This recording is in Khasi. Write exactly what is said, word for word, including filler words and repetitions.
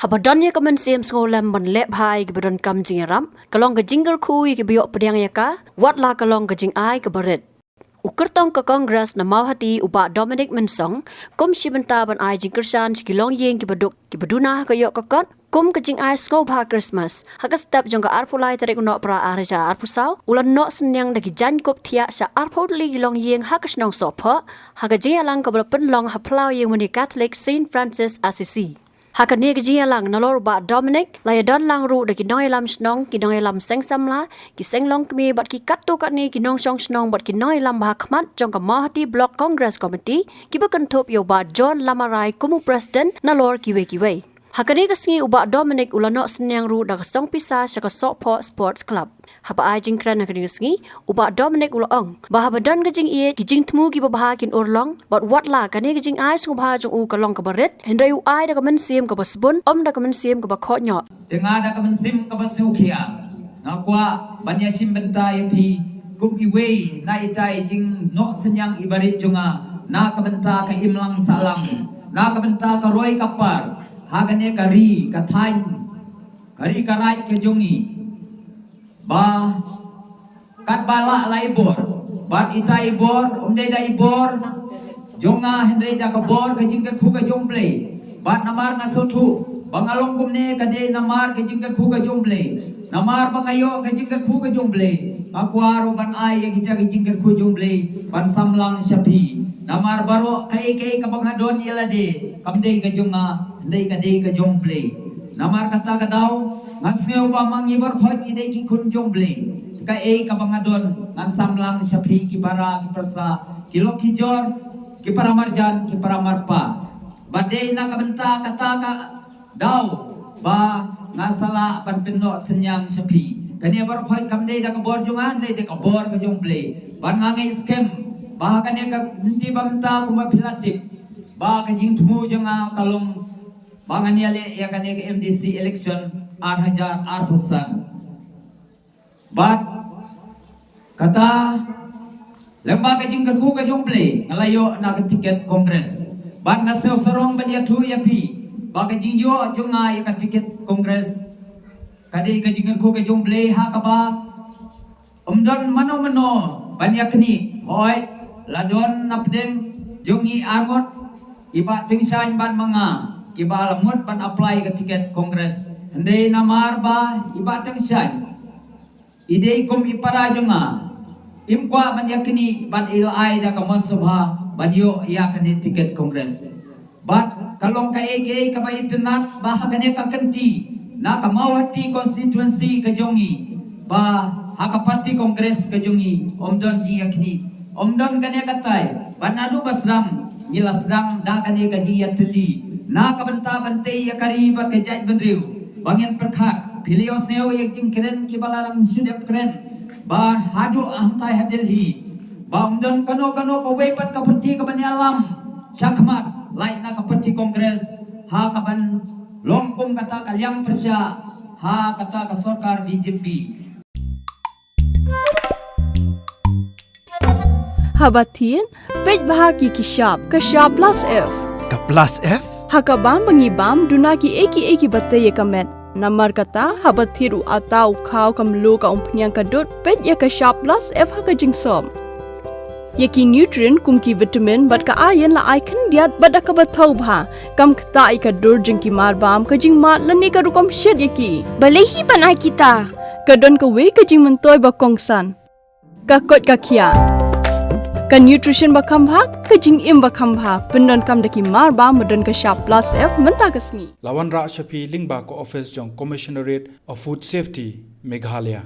Kaba don ïa ka mynsiem sngewlem ban leh bha ïa kiba donkam jingïarap, ka long ka jingkyrkhu ïa kiba ïoh pdiang ïa ka, wat la ka long ka jingai kaba rit. U kyrtong ka Congress na Mawhati u Bah Dominic Mynsong, kum shi bynta ban ai jingkyrshan sha ki longïing kiba duk kiba duna ha ka ïoh ka kot, kum ka jingai sngewbha Christmas, ha ka step jong ka arphew lai tarik u Nohprah arhajar arphew saw, u la noh synñiang da ki jaiñkup thiah sha arphew tylli ki longïing ha ka shnong Sohphoh, ha ka jingïalang kaba la pynlong ha phyllaw ïingmane Catholic Saint Francis Assisi. Ha kane ka jingïalang nalor u Bah Dominic, la ïadon lang ruh da ki nongïalam shnong, ki nongïalam seng samla, ki seng longkmie bad ki katto katne ki nongshong shnong bad ki nongïalam ba ha khmat jong ka Mawhati Block Congress Committee, kiba kynthup ïa u Bah John Lamarai kum u President nalor kiwei kiwei. Ha kane ka sngi u Bah Dominic u la noh synñiang ruh da ka song pisa sha ka Sohphoh Sports Club. Haba ai jingkren ha kane ka sngi, u Bah Dominic u la ong ba haba don ka jingïeit, ki jingthmu kiba bha kin urlong, bad wat la kane ka jingai sngewbha jong u ka long kaba rit, hynrei u ai da ka mynsiem kaba sbun, ym da ka mynsiem kaba khohñioh. Te nga da ka mynsiem kaba sngewkhia, nga kwah ban ïashim bynta ïa phi kum iwei na ita i jingnoh synñiang iba rit jong nga na ka bynta ka imlang sahlang, na ka bynta ka roi ka par ha kane ka ri ka thaiñ, ka ri ka raij ka jong ngi. Ba katba lah la i bor, bad ita i bor ym dei da i bor jong nga, hynrei da ka bor ka jingkyrkhu ka jong U Blei. Bad namar nga sngewthuh ba nga long kumne ka dei namar ka jingkyrkhu ka jong U Blei. Namar ba nga ïoh ka jingkyrkhu ka jong U Blei, nga kwah ruh ban ai ïa kita ka jingkyrkhu jong U Blei ban samlang sha phi. Namar baroh kaei kaei kaba nga don ïa lade kam dei ka jong nga, hynrei ka dei ka jong U Blei. Namar kata ka daw nga sngew ba ma ngi baroh ngi dei ki khun jong U Blei. Kaei kaba nga don ngan samlang sha phi ki para ki pyrsa, ki lok ki jor, ki para marjan, ki para marpa. Ba dei na ka bynta kata ka daw ba nga sa lah ban pynnoh synñiang sha phi. Kane baroh kam dei da ka bor jong nga, dei da ka bor ka jong U Blei. Bad nga ngeit skhem ba ha kane ka lynti ba mynta kumba phi la tip ba ka jingthmu jong nga ka long ba ngan ïaleh ïa kane ka M D C election arhajar arphew san. Bad kata lyngba ka jingkyrkhu ka jong U Blei nga la ïoh na ka tiket Congress. Bad nga sngewsarong ban ïathuh ïa phi ba ka jingïoh jong nga ïa ka tiket Congress ka dei ka jingkyrkhu ka jong U Blei ha kaba ym don mano mano ban ïaknieh. Hooid, la don na pdeng jong ngi arngut i Bah Tyngshaiñ bad ma nga kiba la mut ban apply ka tiket Congress. Hynrei namar ba i Bah Tyngshaiñ i dei kum i para jong nga, im kwah ban ïaknieh bad i la ai da ka mon sngewbha ban ïoh ïa kane tiket Congress. Bad ka long kaei kaei kaba itynnad ba ha kane ka kynti na ka Mawhati constituency ka jong ngi, ba ha ka party Congress ka jong ngi ym don jingïaknieh, ym don kane katai. Bad naduh ba sdang ngi la sdang da kane ka jingïatylli na ka bynta ban tei ïa ka ri bad ka jaitbynriew. Ba ngin pyrkhat, phi la ïohsngew ïa ka jingkren kiba la dang shu dep kren ba haduh hangtai ha Delhi ba ym don kano kano kawei pat ka party kaban ïalam shakhmat lait na ka party Congress ha kaban long kum kata ka liang pyrshah ha kata ka sorkar B J P. Haba thied, peit bha ki ki shap, ka shap plus F. Ka plus F? Ha ka bam ba ngi bam, duna kiei kiei kiba tei ïa ka met. Namar kata, haba thied u atta, u khaw, ka mluh, ka umphniang, ka dud, peit ïa ka shap plus F ha ka jingsop. Ïa ki nutrient kum ki vitamin bad ka iron la ai khyndiat bad da kaba thaw bha. Kam ktah ïa ka dur jong ki marbam, ka jingmad lane ka rukom shet ïa ki. Balei hi ban ai kita? Ka don kawei ka jingmyntoi ba kongsan. Ka koit ka khiah. Ka nutrition ba kham bha, ka jingim ba kham bha, pyndonkam da ki marbam ba don ka shap plus F mynta ka sngi. La wanrah sha phi lyngba ka office jong Commissionerate of Food Safety, Meghalaya.